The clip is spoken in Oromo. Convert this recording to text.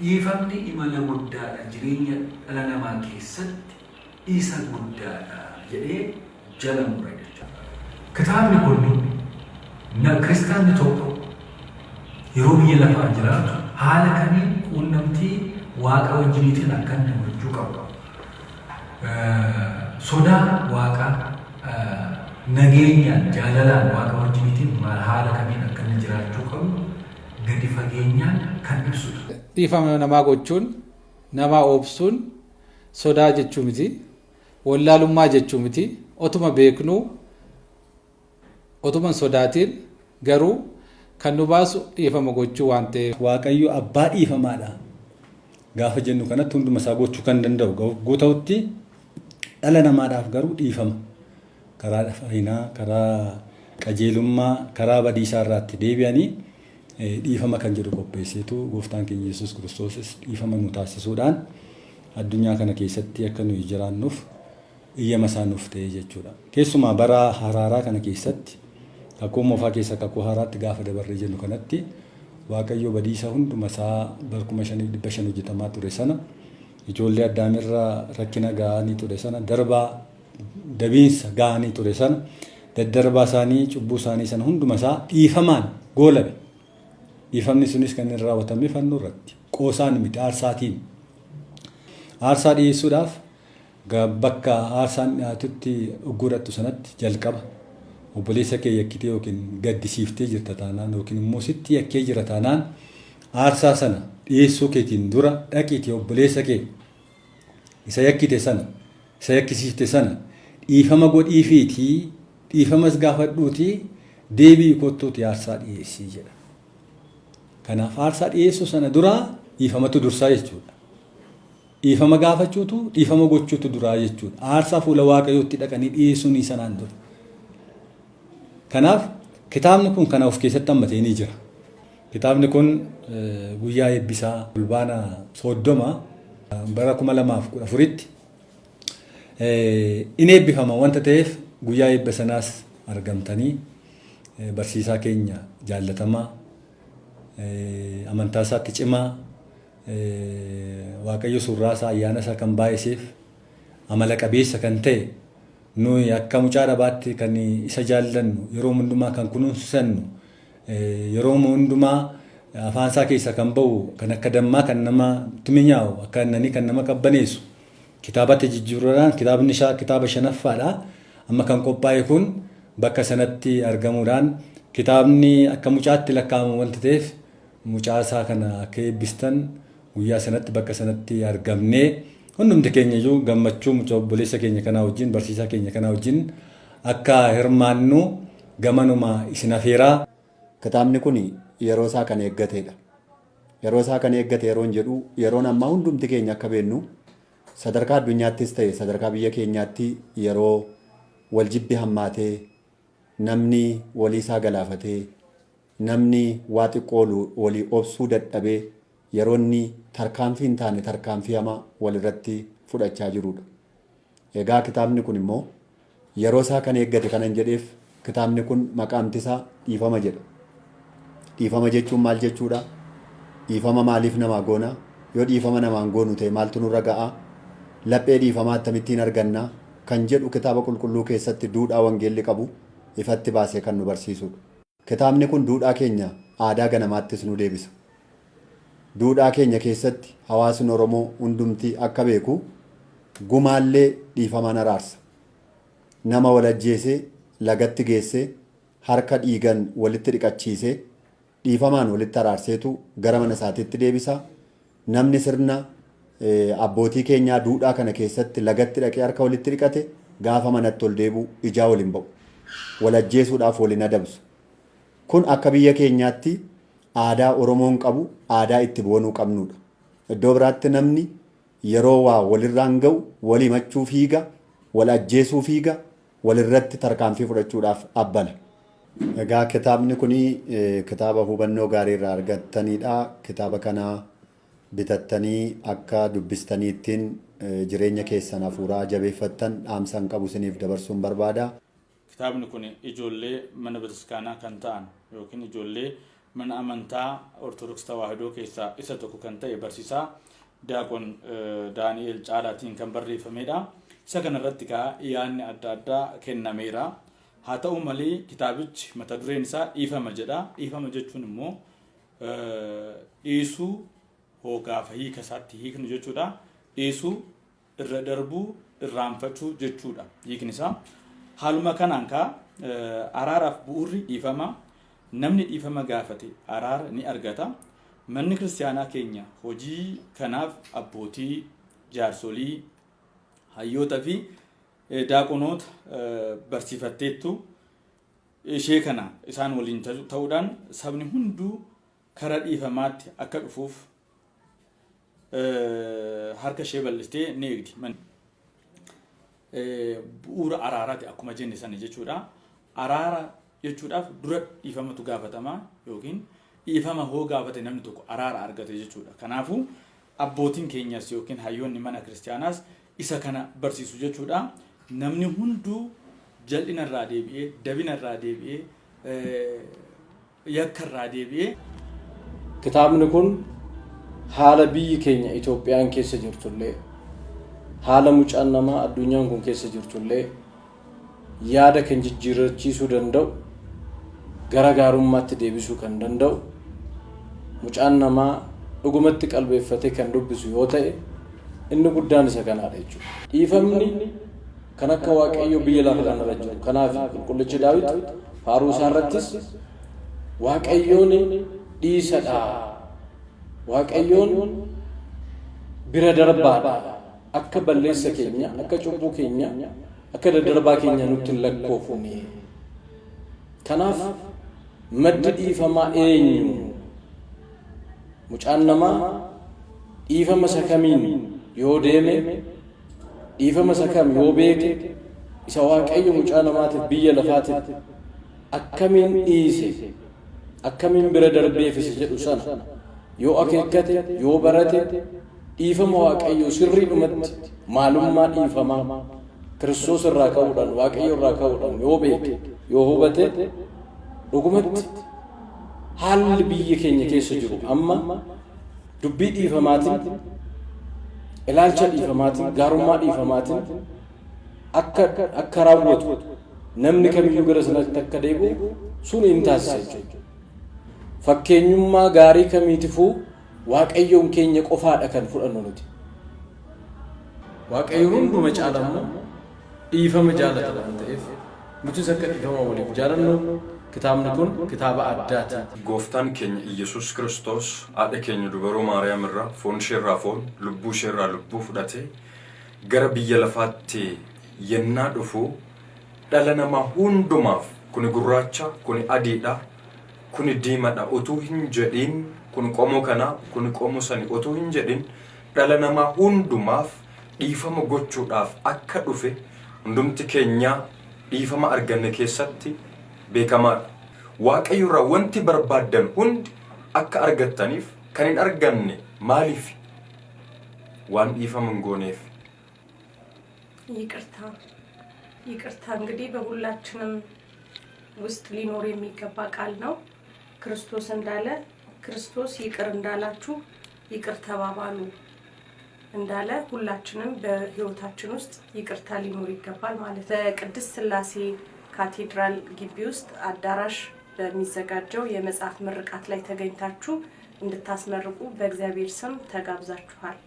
Dhiifamni imala guddaadha, jireenya dhala namaa keessatti isa guddaadha jedhee jala mure jechuudha. Kitaabni kun kiristaanni tokko yeroo biyya lafaa jiraatu haala kamiin quunnamtii Waaqa wajjiniitiin akka inni gochuu qabu. Sodaa Waaqaa, nageenyaan, jaalalaan Waaqa wajjiniitiin haala kamiin akka inni jiraachuu qabu gadi fageenyaan kan ibsudha. Dhiifama namaa gochuun, namaa obsuun sodaa jechuu miti. Wallaalummaa jechuu miti. Otuma beeknuu, otuma hin sodaatiin garuu kan nu baasu dhiifama gochuu waan ta'eef. Waaqayyo abbaa dhiifamaadha gaafa jennu kanatti hunduma isaa gochuu kan danda'u yogguu ta'utti, dhala namaadhaaf garuu dhiifama karaa fayyinaa, karaa qajeelummaa, karaa badiisaa irraatti deebi'anii dhiifama kan jedhu qopheesseetu gooftaan keenya Yesuus Kiristoosis dhiifama nu taasisuudhaan addunyaa kana keessatti akka nuyi jiraannuuf iyyama isaa nuuf ta'e jechuudha. Keessumaa bara haraaraa kana keessatti, kakuu moofaa keessa kakuu haaraatti gaafa dabarree jennu kanatti, Waaqayyo badiisa hunduma isaa bara 5500 hojjetamaa ture sana, ijoollee Addaamirra rakkina ga'anii ture sana, darbaa dabiinsa ga'anii ture sana, daddarbaa isaanii, cubbuu isaanii sana hunduma isaa dhiifamaan goolabe. Dhiifamni sunis kan inni raawwatame fannoo irratti. Qoosaan miti, aarsaatiin. Aarsaa dhiyeessuudhaaf bakka aarsaan dhiyaatutti ogguudhattu sanatti jalqaba obboleessa kee yakkitee yookiin gaddisiiftee jirta taanaan, yookiin immoo sitti yakkee jira taanaan, aarsaa sana dhiyeessuu keetiin dura dhaqiitii obboleessa kee isa yakkite sana, isa yakkisiifte sana dhiifama godhiifiitii, dhiifamas gaafadhuutii deebi'i, kottuutii aarsaa dhiyeessii jedha. Kanaaf aarsaa dhiyeessuu sana dura dhiifamatu dursaa jechuudha. Dhiifama gaafachuutu, dhiifama gochuutu duraa jechuudha. Aarsaa fuula Waaqayyootti dhaqanii dhiyeessuun sanaan dura. Kanaaf kitaabni kun kana of keessatti hammatee ni jira. Kitaabni kun guyyaa eebbisaa Fulbaana 30 bara 2014tti in eebbifama wanta ta'eef, guyyaa eebba sanaas argamtanii barsiisaa keenya jaallatamaa, amantaa isaatti cimaa, Waaqayyo surraa isaa, ayyaana isaa kan baay'iseef, amala qabeessa kan ta'e, nuyi akka mucaa dhabaatti kan isa jaallannu, yeroo hundumaa kan kunuunsannu, yeroo hundumaa afaan isaa keessaa kan ba'u kan akka dammaa kan namatti mi'aawu, akka aannanii kan nama qabbaneessu, kitaabatti jijjiiruudhaan kitaabni isaa kitaaba shanaffaadha. Amma kan qophaa'e kun bakka sanatti argamuudhaan, kitaabni akka mucaatti lakkaa'amu wanta ta'eef, mucaa isaa kana akka eebbistan, guyyaa sanatti bakka sanatti argamnee hundumti keenya iyyuu gammachuu mucaa obboleessa keenya kanaa wajjin, barsiisaa keenya kanaa wajjin akka hirmaannu gamanuma isin afeeraa. Kitaabni kun yeroo isaa kan eeggatedha. Yeroo isaa kan eeggate yeroon jedhu, yeroon ammaa hundumti keenya akka beeknu sadarkaa addunyaattis ta'e sadarkaa biyya keenyaatti yeroo waljibbi hammaatee, namni walii isaa galaafatee, namni waa xiqqoo walii obsuu dadhabee, yeroo inni tarkaanfii hin taane, tarkaanfii hamaa walirratti fudhachaa jirudha. Egaa kitaabni kun immoo yeroo isaa kan eeggate kanan jedheef, kitaabni kun maqaamti isaa dhiifama jedha. Dhiifama jechuun maal jechuudha? Dhiifama maaliif namaa goona? Yoo dhiifama namaan goonu ta'e maaltu nurra ga'a? Laphee dhiifamaa akkamittiin arganna? Kan jedhu kitaaba qulqulluu keessatti duudhaa wangeelli qabu ifatti baasee kan nu barsiisudha. Kitaabni kun duudhaa keenya aadaa ganamaattis nu deebisa. Duudhaa keenya keessatti hawaasni Oromoo hundumti akka beeku gumaallee dhiifamaan araarsa. Nama wal ajjeesee lagatti geessee, harka dhiigan walitti dhiqachiisee, dhiifamaan walitti araarseetu gara mana isaatiitti deebisa. Namni sirna abbootii keenyaa duudhaa kana keessatti lagatti dhaqee harka walitti dhiqate gaafa manatti ol deebi'u ijaa waliin ba'u. Wal ajjeesuudhaaf waliin adamsu. Kun akka biyya keenyaatti aadaa Oromoon qabu, aadaa itti boonuu qabnudha. Iddoo biraatti namni yeroo waa walirraan ga'u walii machuu fiiga, wal ajjeesuu fiiga, walirratti tarkaanfii fudhachuudhaaf abbala. Egaa kitaabni kun kitaaba hubannoo gaarii irraa argattanidha. Kitaaba kana bitattanii akka dubbistanii ittiin jireenya keessan hafuuraa jabeeffattan dhaamsan qabu isiniif dabarsuun barbaada. Kitaabni kun ijoollee mana bataskaanaa kan ta'an yookiin ijoollee Mana amantaa Ortodoksii Tawaahidoo keessaa isa tokko kan ta'e barsiisaa Daaqon Daani'el Caalaatiin kan barreeffamedha. Isa kanarratti kaa yaadni adda addaa kennameera. Haa ta'u malee kitaabichi mata dureen isaa dhiifama jedha. Dhiifama jechuun immoo dhiisuu hoo gaafa hiika isaatti hiiknu jechuudha. Dhiisuu, irra darbuu, irraanfachuu jechuudha hiikni isaa. Haaluma kanaan kaa araaraaf bu'uurri dhiifama. Namni dhiifama gaafate araara ni argata. Manni kiristaanaa keenya hojii kanaaf abbootii, jaarsolii, hayyoota fi daaqonoota barsiifatteettu. Ishee kana isaan waliin ta'uudhaan sabni hunduu kara dhiifamaatti akka dhufuuf harka ishee bal'istee ni eegdi. Bu'uura araaraati akkuma jenne sana jechuudha. Araara jechuudhaaf dura dhiifamatu gaafatama yookiin dhiifama hoo gaafate namni tokko araara argate jechuudha. Kanaafuu abbootiin keenyas yookiin hayyoonni mana kiristaanaas isa kana barsiisu jechuudha. Namni hunduu jal'ina irraa deebi'ee, dabina irraa deebi'ee, yakka irraa deebi'ee. Kitaabni kun haala biyyi keenya Itoophiyaan keessa jirtullee, haala mucaan namaa addunyaan kun keessa jirtullee yaada kan jijjiirrachiisuu danda'u, gara gaarummaatti deebisuu kan danda'u, mucaan namaa dhugumatti qalbeeffatee kan dubbisu yoo ta'e inni guddaan isa kanaadha jechuudha. Dhiifamni kan akka Waaqayyo biyya lafa kanarra jiru. Kanaaf qulqullichi Daawit faaruu isaa irrattis Waaqayyoon dhiisadha. Waaqayyoon bira darbaadha. Akka balleessa keenya, akka cubbuu keenya, akka daddarbaa keenya nutti hin lakkoofne. Kanaaf maddi dhiifamaa eenyu? Mucaan namaa dhiifama isa kamiin yoo deeme, dhiifama isa kam yoo beeke, isa Waaqayyo mucaa namaatiif biyya lafaatiif akkamiin dhiise, akkamiin bira darbeef isa jedhu sana yoo akeekkate, yoo barate, dhiifama Waaqayyo sirriidhumatti maalummaa dhiifamaa Kiristoos irraa ka'uudhaan, Waaqayyo irraa ka'uudhaan yoo beeke, yoo hubate, dhugumatti haalli biyya keenya keessa jiru amma dubbii dhiifamaatiin, ilaalcha dhiifamaatiin, gaarummaa dhiifamaatiin akka raawwatu namni kamiyyuu gara sanatti akka deebi'u sun hin taasisa jechuudha. Fakkeenyummaa gaarii kamiitifuu Waaqayyoon keenya qofaadha kan fudhannu nuti. Waaqayyoon hunduma caala immoo dhiifama jaalata waan ta'eef nutis akka dhiifama waliif jaalannu kitaabni kun kitaaba addaati. Gooftaan keenya Iyyasuus Kiristoos haadha keenya dubaroo Maariyaam irraa foon isheerraa foon, lubbuu isheerraa lubbuu fudhatee gara biyya lafaatti yennaa dhufu dhala namaa hundumaaf kuni gurraacha, kuni adiidha, kuni diimadha utuu hin jedhiin, kun qomoo kanaa, kuni qomoo sani utuu hin jedhin dhala namaa hundumaaf dhiifama gochuudhaaf akka dhufe hundumti keenyaa dhiifama arganne keessatti beekamaadha. Waaqayyo irraa wanti barbaaddan hundi akka argattaniif kan hin arganne maaliif? Waan dhiifama hin gooneef. ይቅርታ ይቅርታ እንግዲህ በሁላችንም ውስጥ ሊኖር የሚገባ ቃል ነው። ክርስቶስ እንዳለ ክርስቶስ ይቅር እንዳላችሁ ይቅር ተባባሉ እንዳለ ሁላችንም በሕይወታችን ውስጥ ይቅርታ ሊኖር ይገባል ማለት ነው። በቅድስት ሥላሴ ካቴድራል ግቢ ውስጥ አዳራሽ በሚዘጋጀው የመጽሐፍ ምርቃት ላይ ተገኝታችሁ እንድታስመርቁ በእግዚአብሔር ስም ተጋብዛችኋል።